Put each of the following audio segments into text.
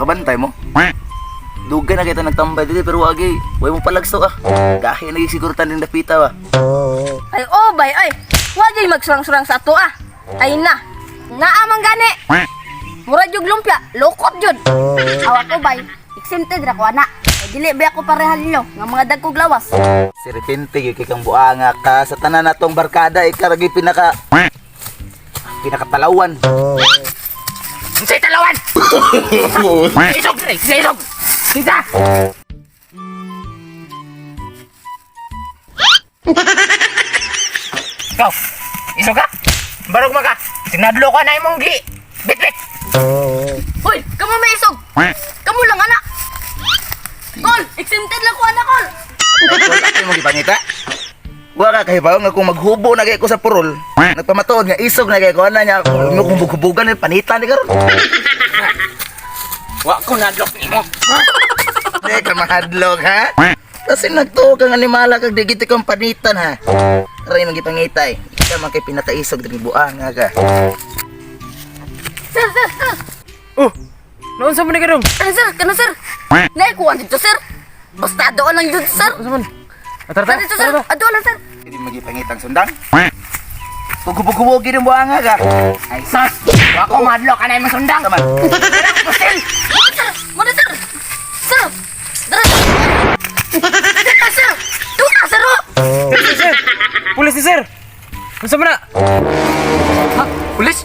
Nakabantay mo? Dugay na kita nagtambay dito pero wagi, way mo palagso ah. Gahi na siguro taning dapita ba. Ay, oh, bay, ay. Wa jud magsurang-surang sa ato ah. Ay na. Naa man gani. Mura jud lumpia, lokot jud. Awak ko bay, exempted ra ko ana. Ay, dili ba ako parehal ninyo nga mga dagkog lawas. Si Repente gyud kay kang buanga ka sa tanan natong barkada ikaw ra gyud pinakatalawan. Unsay talawan? Isog, pre! Isog! Sisa! Ikaw, isog ka? Barog maka! Sinadlo ka na imong gi! Bitbit! Hoy, kamo may isog. Kamo lang ana. Kol, exempted lang ko ana kol. Ako mo gipangita. Wa ka kahibaw nga kung maghubo na kay ko sa purol, nagpamatuod nga isog na kay ko ana niya, mo kung bughubugan ni panita ni karon. Wa ko nadlok nimo. Di ka mahadlok ha? Kasi nagtuo kang animala kag di gid kang panitan ha. Aray mong gipangita eh. Ikaw man kay pinakaisog diri buanga ka. Sir, sir, sir. Oh, naunsa man ni ka dong? Ano sir, kano sir? Naikuha dito sir. Basta doon lang yun sir. Unsa man? Ah, tara, tara, Dito sir, tara, tara. ato lang sir. Hindi magipangitang sundang. Kung hubog-hubog ang buanga ka. Ay sus! Wa ko madlok anay imong sundang. Tama. Pusil! Muna sir, muna sir. Sir, dara. Dara sir. Tuna sir. Oh. Sir, sir. Pulis ni sir. Unsa man na? Ha? Pulis?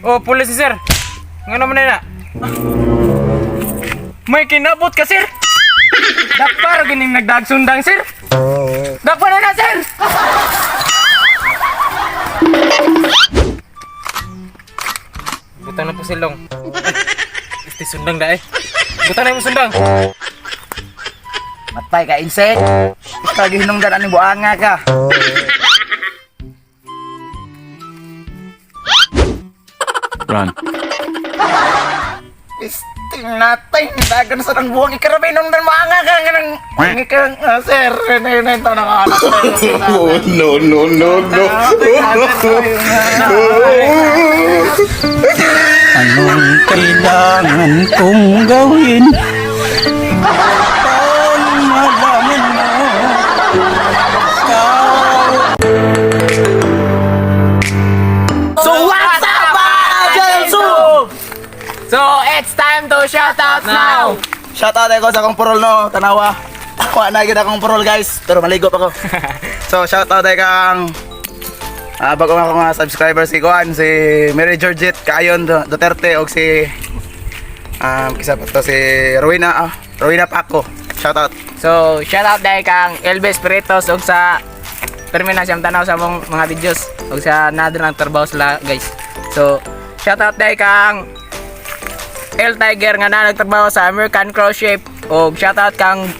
Oh, pulis ni sir. Ngano man na? May kinabot ka, sir. Dakpar gining nagdagsundang, sir. Dakpar na na, sir. Butang na po silong. Ay, este sundang da eh. Butang na yung sundang. Matay ka insect. Ikaw gihinungdan aning buanga ka. Run. Isting natay, dagan sa nang buwang ikarabay nung dan buanga ka nang ikaw ah, sir, na ito nang anak. Oh, no, no, no, no. Anong kailangan kong gawin? Upang malaman mo ikaw. So what's up, mga So, it's time to shout out now! Shout out ako sa akong purol no, tanawa. Wa na gyud akong purol guys, pero maligo pa ko. So shout out ay kang bago nga akong mga subscriber si Kuan, si Mary Georgette Kayon Duterte og si kisa pa to si Rowena Rowena Paco. Shout out. So, shout out dahil kang Elvis Peritos ug sa terminal siyang tanaw sa mong mga videos ug sa nadra ng trabaho sila guys. So, shout out dahil kang El Tiger nga na nagtrabaho sa American Cross Shape ug shout out kang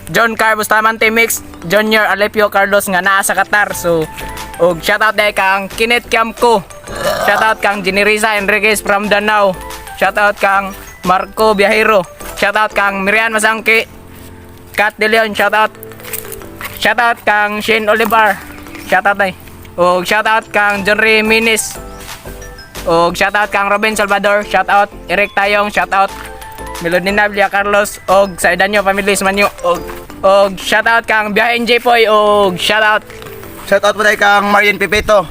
John Car Bustamante Mix Junior Alepio Carlos nga naa sa Qatar. So, ug shout out dahil kang Kenneth Kiamco. Shout out kang Generisa Enriquez from Danao. Shout out kang Marco Viajero. Shout out kang Miriam Masangki. Kat De Leon, shout out. Shout out kang Shane Olivar. Shout out ay. Og shout out kang John Ray Minis. Og shout out kang Robin Salvador, shout out Eric Tayong, shout out Melody Nablia Carlos og sa Idanyo Family Manyo og shout out kang Biyahe NJ Poy og shout out. Shout out po tayo kang Marian Pepito.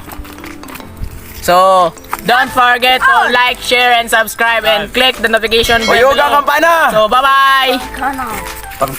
So, don't forget to like, share and subscribe and click the notification bell. Uyuga below. kampana. So, bye-bye. Kana.